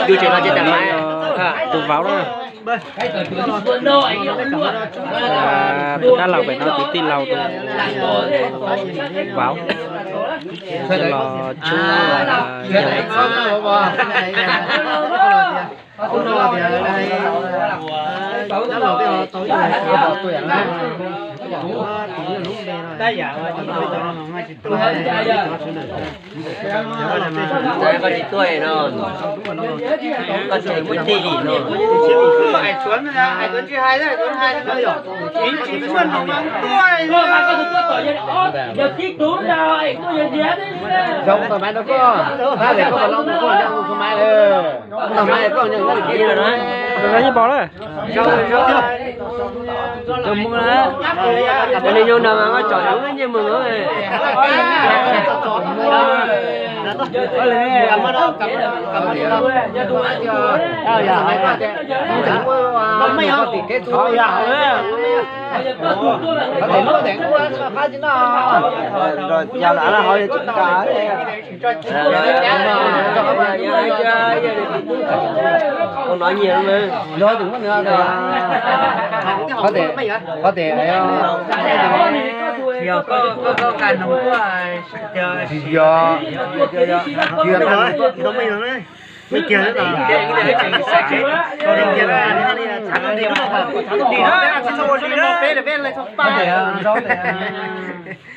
Tus tsev no ces tus vauv na. Tus dab laug pem no tus tij laug tus vauv. Los tsuj yawg txiv. Koj tsis tuaj no, koj tsis muaj tij li no. Zoo tau maiv rau koj, tab sis koj los mus koj nyob tus maiv lawm. Tus maiv koj nyob tus maiv lawm. Tus mus na, tus niag yau no mas koj tsom zoo nyiaj mus. Ua no nyiam mas. Qhov tias, qhov tias, tsis yog, tsis yog, tsis yog,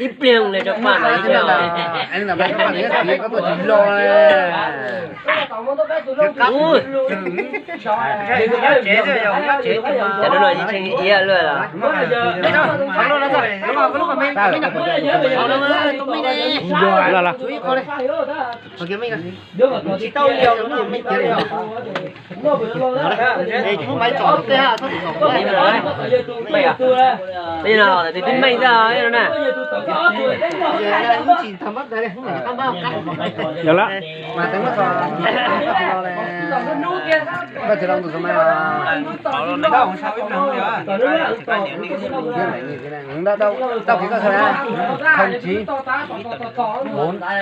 ib pliag li rau paj no ib co. Cov no yeej tseem iab luaj los. Los los. Twb meej tag no na. Yog lawm. Không chín bốn tám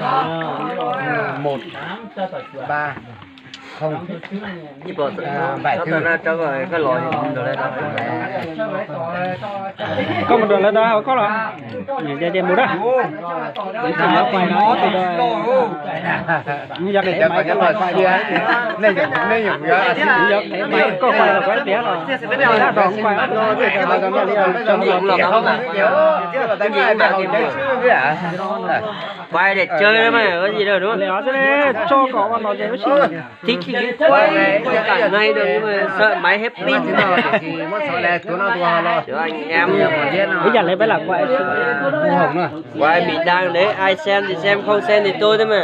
tám một ba không. Koj mus nrog lawv da, koj los nyiam ces mus da. Yog qhov nej los sia, nej yog, nej yog, yog qhov koj pais los kuv tiav los, dab tos kuv pais. Pais deb tsawg mas, li os, tso kom ua no ces lub sij hawm thib tsib, kam nai rau, maiv happy. Ib yam li peb lam kuaj, kuaj mis dang ne, ai xem thì xem, không xem thì thôi thế mà.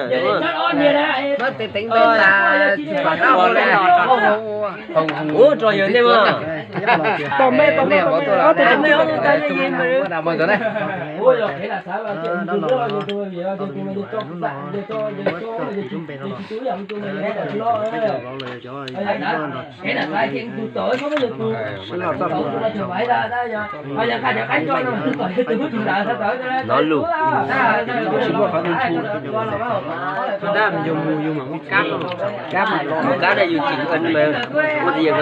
Ua rau yawg nej mas. Tom me tom me tom me. Nov lus. Kab, kab da yus tsis ua li mas ua tsis yog.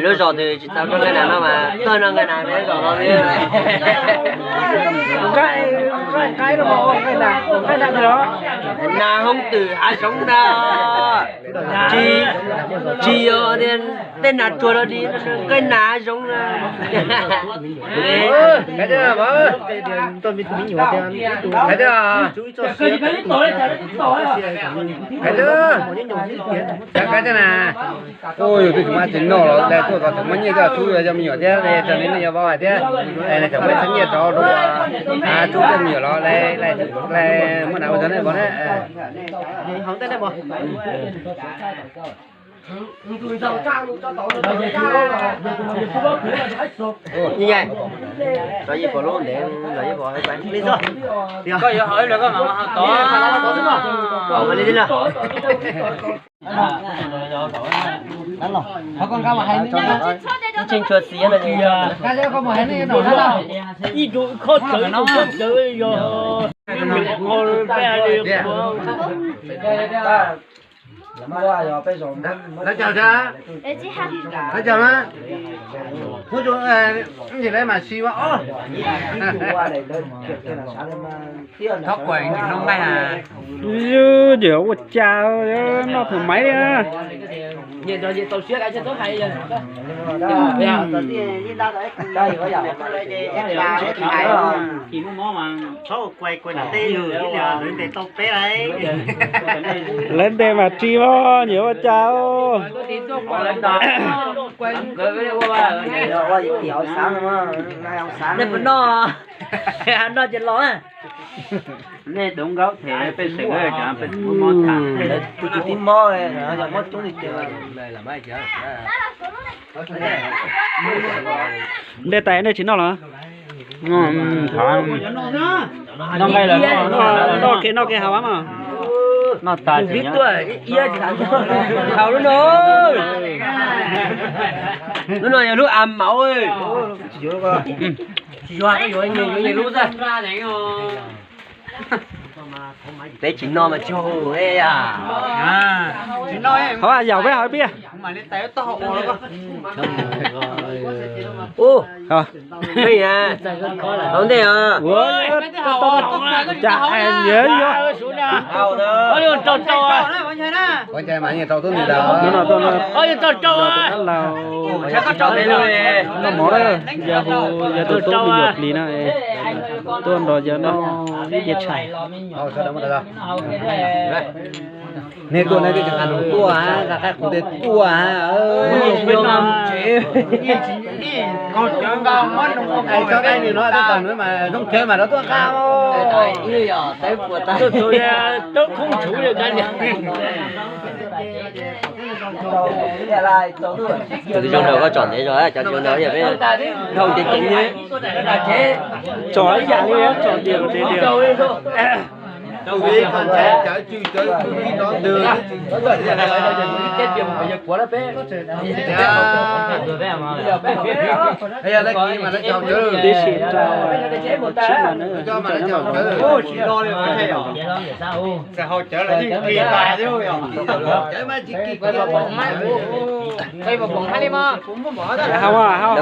Lub zos twg tsis tau noj nqaij nas no mas tuaj noj nqaij nas peb zos no li. Nas hoob twm hav zoov ntag. Tsis, tsis yog tias tej nas tsuag los li, nqaij nas hav zoov na. Yus twb tsis muaj tsis noj los, tuaj tod tseem muaj nyiaj coj tub coj me nyuam thiab, raws li nej yuav vauv hais thiab, nej tseem muaj txheeb nyiaj rov rau tub coj me nyuam los, muab nas ua rau nej vauv na. Koj yuav hais lawm koj mam ho tod. Ib tug khob tsawv, ib tug khob tsawv yog. Lawv cog thiab? Lawv cog na? Hnub tsu, ntsis lawv mam si mas os. Thov kuas ntsis hnub nqaij na. Yus ua cas noj thaum maiv li na. Lawv ntes mas tsis os, nyiam ua cas. Nej puas noj? Noj ces los. Nej doov nkaub them pej xeem, peb tsis pub mob tham. Tus tsis pub mob, yog mob coob li ces. Nte tais nej tsis noj los? Noj nqaij lawm, noj kev noj kev haus mas. Noj tas tsis nyob. Haus lub no. Lub no yog lub a mauv. Tsis yuav, yuav nyias lub xwb. Peb tsis noj mas tsaug. Qhov yaum peb haus ib pliag. Ua, hauv ntej os. Cas nyiam yog. Hnub no tuaj noj, noj mov na, yog hu yog tus tub me nyuam plis na, tuaj nrog yawg noj ib ce tshais. Nej tuaj nej twb tsis nqa nws tuaj, nqa qaib qus tej tuaj. Cov qaib no mas zoo chaw mas lawv tuaj nqa. Tus zoo nraug koj tsom ntev zog, cov zoo nraug yog peb dhau ntev ceev li. Tsom ib yam li tsom diam diam. Tib si rau tsib no na, hau hau hau.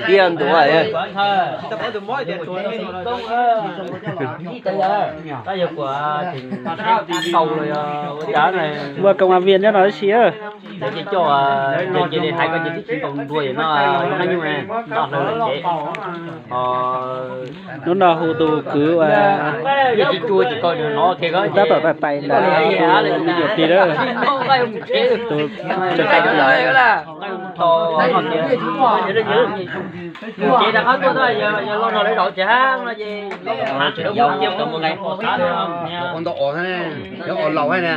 Tiaj ntuav. Ua công an viên nyob no ib si. Hnub no hu tus kwv tab tom tais tais ntawd, tus me nyuam plis lawm, tus tseem tais tais. Ntau os, cov os laus thiab na.